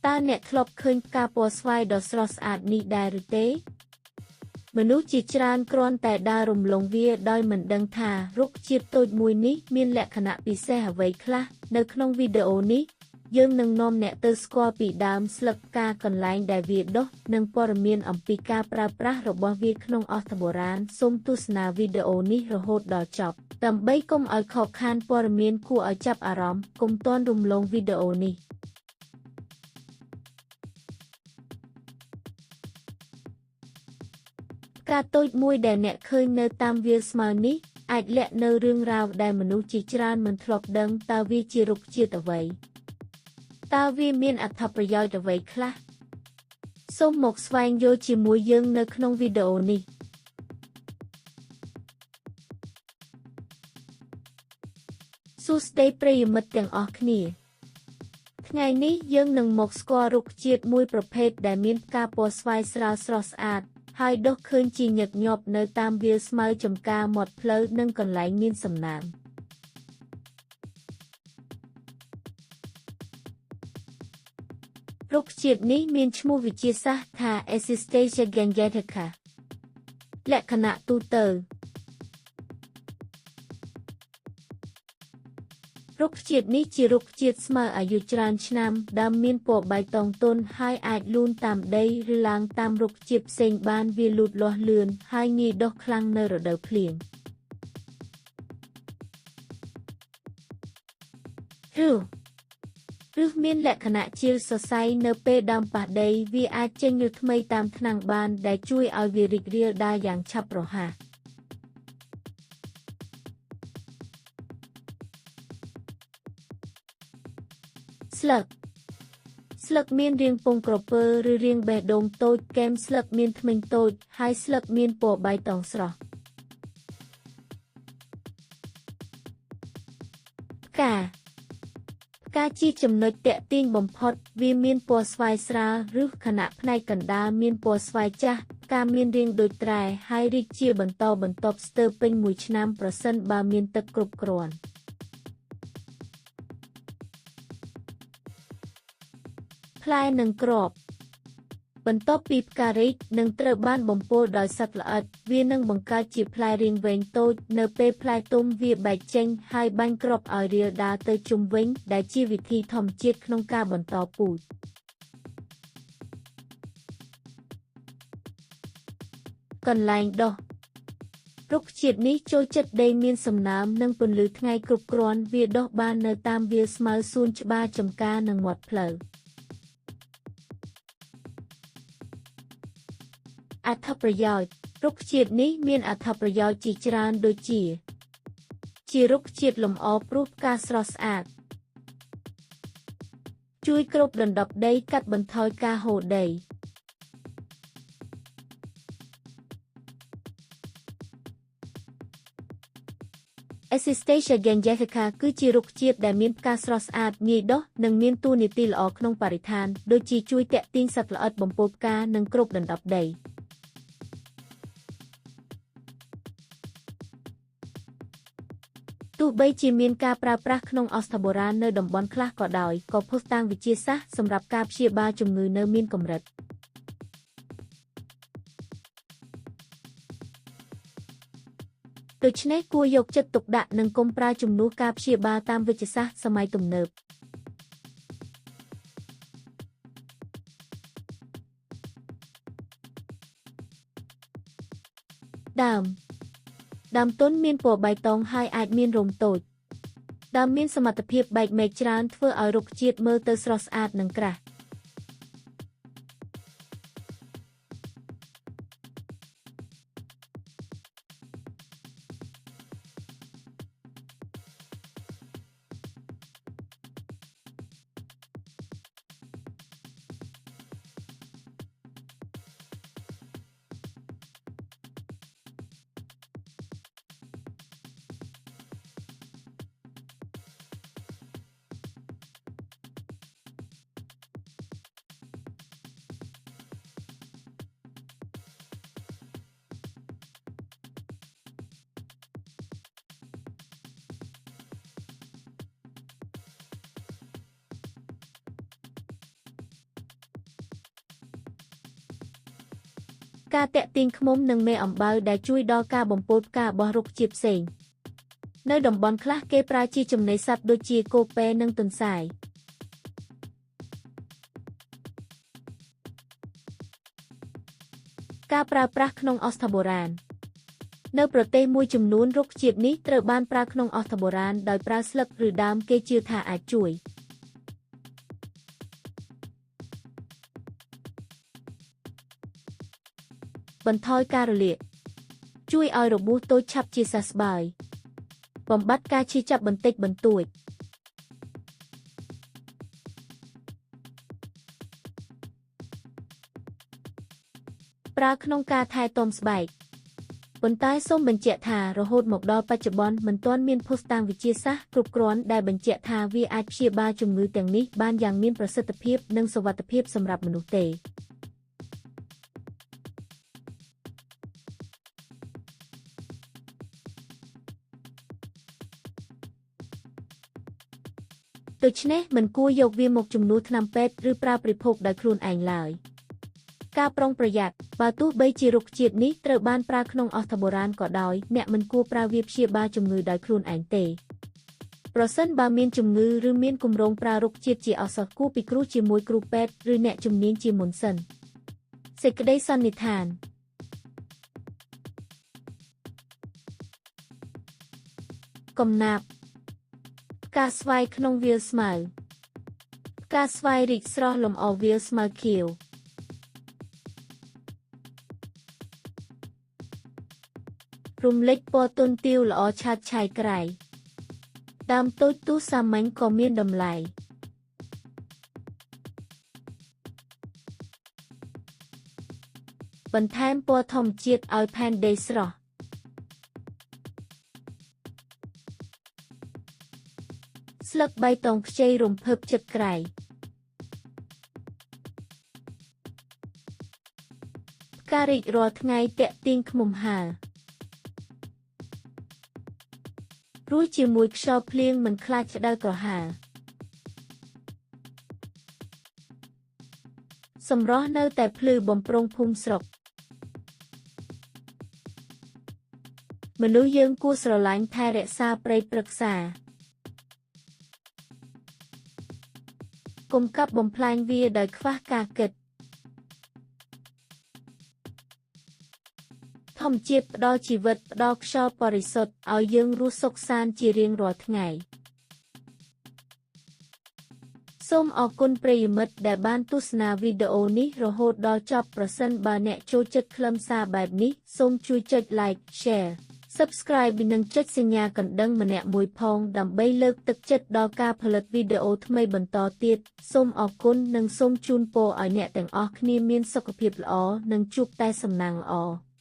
តើអ្នកធ្លាប់ឃើញផ្កាពណ៌ស្វាយដ៏ស្រស់ស្អាតនេះដែរឬទេមនុស្សជាច្រើនគ្រាន់តែដើររំលងវាដោយមិនដឹងថារុក្ខជាតិតូចមួយនេះមានលក្ខណៈពិសេសអ្វីខ្លះនៅក្នុងវីដេអូនេះយើងនឹងនាំអ្នកទៅស្គាល់ពីដើមស្លឹកផ្កាកន្លែងដែលវាដុះនិងព័ត៌មានអំពីការប្រើប្រាស់របស់វាក្នុងឱសថបុរាណសូមទស្សនាវីដេអូនេះរហូតដល់ចប់ដើម្បីកុំឲ្យខកខានព័ត៌មានគួរឲ្យចាប់អារម្មណ៍កុំទាន់រំលងវីដេអូនេះផ្កាតូចមួយដែលអ្នកឃើញនៅតាមវាលស្មៅនេះអាចលាក់នៅរឿងរ៉ាវដែលមនុស្សជាច្រើនមិនធ្លាប់ដឹងតើវាជារុក្ខជាតិអ្វីតើវាមានអត្ថប្រយោជន៍អ្វីខ្លះសូមមកស្វែងយល់ជាមួយយើងនៅក្នុងវីដេអូនេះសួស្តីប្រិយមិត្តទាំងអស់គ្នាថ្ងៃនេះយើងនឹងមកស្គាល់រុក្ខជាតិមួយប្រភេទដែលមានផ្កាពណ៌ស្វាយស្រាលស្រស់ស្អាតហើយដុះឃើញជាញឹកញាប់នៅតាមវាលស្មៅចំការមាត់ផ្លូវនិងកន្លែងមានសំណើមរុក្ខជាតិនេះមានឈ្មោះវិទ្យាសាស្ត្រថា Asystasia gangetica លក្ខណៈទូទៅរុក្ខជាតិនេះជារុក្ខជាតិស្មៅអាយុច្រើនឆ្នាំដើមមានពណ៌បៃតងទន់ហើយអាចលូនតាមដីឬឡើងតាមរុក្ខជាតិផ្សេងបានវាលូតលាស់លឿនហើយងាយដុះខ្លាំងនៅរដូវភ្លៀងឫសមានលក្ខណៈជាសរសៃនៅពេលដើមប៉ះដីវាអាចចេញឫសថ្មីតាមថ្នាំងបានដែលជួយឲ្យវារីករាលដាលយ៉ាងឆាប់រហ័សស្លឹកស្លឹកមានរាងពងក្រពើឬរាងបេះដូងតូចគែមស្លឹកមានធ្មេញតូចហើយស្លឹកមានពណ៌បៃតងស្រស់ផ្កាផ្កាជាចំណុចទាក់ទាញបំផុតវាមានពណ៌ស្វាយស្រាលឬខណៈផ្នែកកណ្ដាលមានពណ៌ស្វាយចាស់ផ្កាមានរាងដូចត្រែហើយរីកជាបន្តបន្ទាប់ស្ទើរពេញមួយឆ្នាំប្រសិនបើមានទឹកគ្រប់គ្រាន់ផ្លែនិងគ្រាប់បន្ទាប់ពីផ្ការីកនឹងត្រូវបានបំពុលដោយសត្វល្អិតវានឹងបង្កើតជាផ្លែរាងវែងតូចនៅពេលផ្លែទុំវាបែកចេញហើយបាញ់គ្រាប់ឲ្យរាលដាលទៅជុំវិញដែលជាវិធីធម្មជាតិក្នុងការបន្តពូជកន្លែងដុះរុក្ខជាតិនេះចូលចិត្តដីមានសំណើមនិងពន្លឺថ្ងៃគ្រប់គ្រាន់វាដុះបាននៅតាមវាលស្មៅសួនច្បារចំការនិងមាត់ផ្លូវអត្ថប្រយោជន៍រុក្ខជាតិនេះមានអត្ថប្រយោជន៍ជាច្រើនដូចជាជារុក្ខជាតិលម្អព្រោះផ្កាស្រស់ស្អាតជួយគ្របដណ្ដប់ដីកាត់បន្ថយការហូរដី Asystasia gangetica គឺជារុក្ខជាតិដែលមានផ្កាស្រស់ស្អាតងាយដុះនិងមានតួនាទីល្អក្នុងបរិស្ថានដូចជាជួយទាក់ទាញសត្វល្អិតបំពុលផ្កានិងគ្របដណ្ដប់ដីទោះបីជាមានការប្រើប្រាស់ក្នុងឱសថបុរាណនៅតំបន់ខ្លះក៏ដោយក៏ភស្តុតាងវិទ្យាសាស្ត្រសម្រាប់ការព្យាបាលជំងឺនៅមានកម្រិតដូច្នេះគួរយកចិត្តទុកដាក់និងកុំប្រើជំនួសការព្យាបាលតាមវិទ្យាសាស្ត្រសម័យទំនើបដើមដើមទន់មានពណ៌បៃតងហើយអាចមានរោមតូចដើមមានសមត្ថភាពបែកមែកច្រើនធ្វើឲ្យរុក្ខជាតិមើលទៅស្រស់ស្អាតនិងក្រាស់ ផ្កាទាក់ទាញឃ្មុំនិងមេអំបៅដែលជួយដល់ការបំពុលផ្ការបស់រុក្ខជាតិផ្សេងនៅតំបន់ខ្លះគេប្រើជាចំណីសត្វដូចជាគោពែនិងទន្សាយការប្រើប្រាស់ក្នុងឱសថបុរាណនៅប្រទេសមួយចំនួនរុក្ខជាតិនេះត្រូវបានប្រើក្នុងឱសថបុរាណដោយប្រើស្លឹកឬដើមគេជឿថាអាចជួយបន្ថយការរលាកជួយឲ្យរបួសតូចឆាប់ជាសះស្បើយបំបត្តិការឈឺចាប់បន្តិចបន្តួចប្រើក្នុងការថែទាំស្បែកប៉ុន្តែសូមបញ្ជាក់ថារហូតមកដល់បច្ចុប្បន្នមិនទាន់មានភស្តុតាងវិទ្យាសាស្ត្រគ្រប់គ្រាន់ដែលបញ្ជាក់ថាវាអាចព្យាបាលជំងឺទាំងនេះបានយ៉ាងមានប្រសិទ្ធភាពនិងសុវត្ថិភាពសម្រាប់មនុស្សទេដូច្នេះមិនគួរយកវាមកជំនួសថ្នាំពេទ្យឬប្រើបរិភោគដោយខ្លួនឯងឡើយការប្រុងប្រយ័ត្នបើទោះបីជារុក្ខជាតិនេះត្រូវបានប្រើក្នុងឱសថបុរាណក៏ដោយអ្នកមិនគួរប្រើវាព្យាបាលជំងឺដោយខ្លួនឯងទេប្រសិនបើមានជំងឺឬមានគម្រោងប្រើរុក្ខជាតិជាឱសថគួរពិគ្រោះជាមួយគ្រូពេទ្យឬអ្នកជំនាញជាមុនសិនសេចក្តីសន្និដ្ឋានកំណាព្យផ្កាស្វាយក្នុងវាលស្មៅផ្កាស្វាយរីកស្រស់លម្អវាលស្មៅខៀវរំលេចពណ៌ទន់ទាវល្អឆើតឆាយក្រៃដើមតូចទូសាមញ្ញក៏មានតម្លៃបន្ថែមពណ៌ធម្មជាតិឲ្យផែនដីស្រស់ស្លឹកបៃតងខ្ចីរំភើបចិត្តក្រៃផ្ការីករាល់ថ្ងៃទាក់ទាញឃ្មុំហើររស់ជាមួយខ្យល់ភ្លៀងមិនខ្លាចក្តៅក្រហាលសម្រស់នៅតែភ្លឺបំប្រុងភូមិស្រុកមនុស្សយើងគួរស្រឡាញ់ថែរក្សាព្រៃព្រឹក្សាកុំកាប់បំផ្លាញវាដោយខ្វះការគិតធម្មជាតិផ្ដល់ជីវិតផ្ដល់ខ្យល់បរិសុទ្ធឲ្យយើងរស់សុខសាន្តជារៀងរាល់ថ្ងៃសូមអរគុណប្រិយមិត្តដែលបានទស្សនាវីដេអូនេះរហូតដល់ចប់ប្រសិនបើអ្នកចូលចិត្តខ្លឹមសារបែបនេះសូមជួយចុច Like Share Subscribe និងចុចសញ្ញាកណ្ដឹងម្នាក់មួយផងដើម្បីលើកទឹកចិត្តដល់ការផលិតវីដេអូថ្មីបន្តទៀតសូមអរគុណនិងសូមជូនពរឲ្យអ្នកទាំងអស់គ្នាមានសុខភាពល្អនិងជួបតែសំណាងល្អ។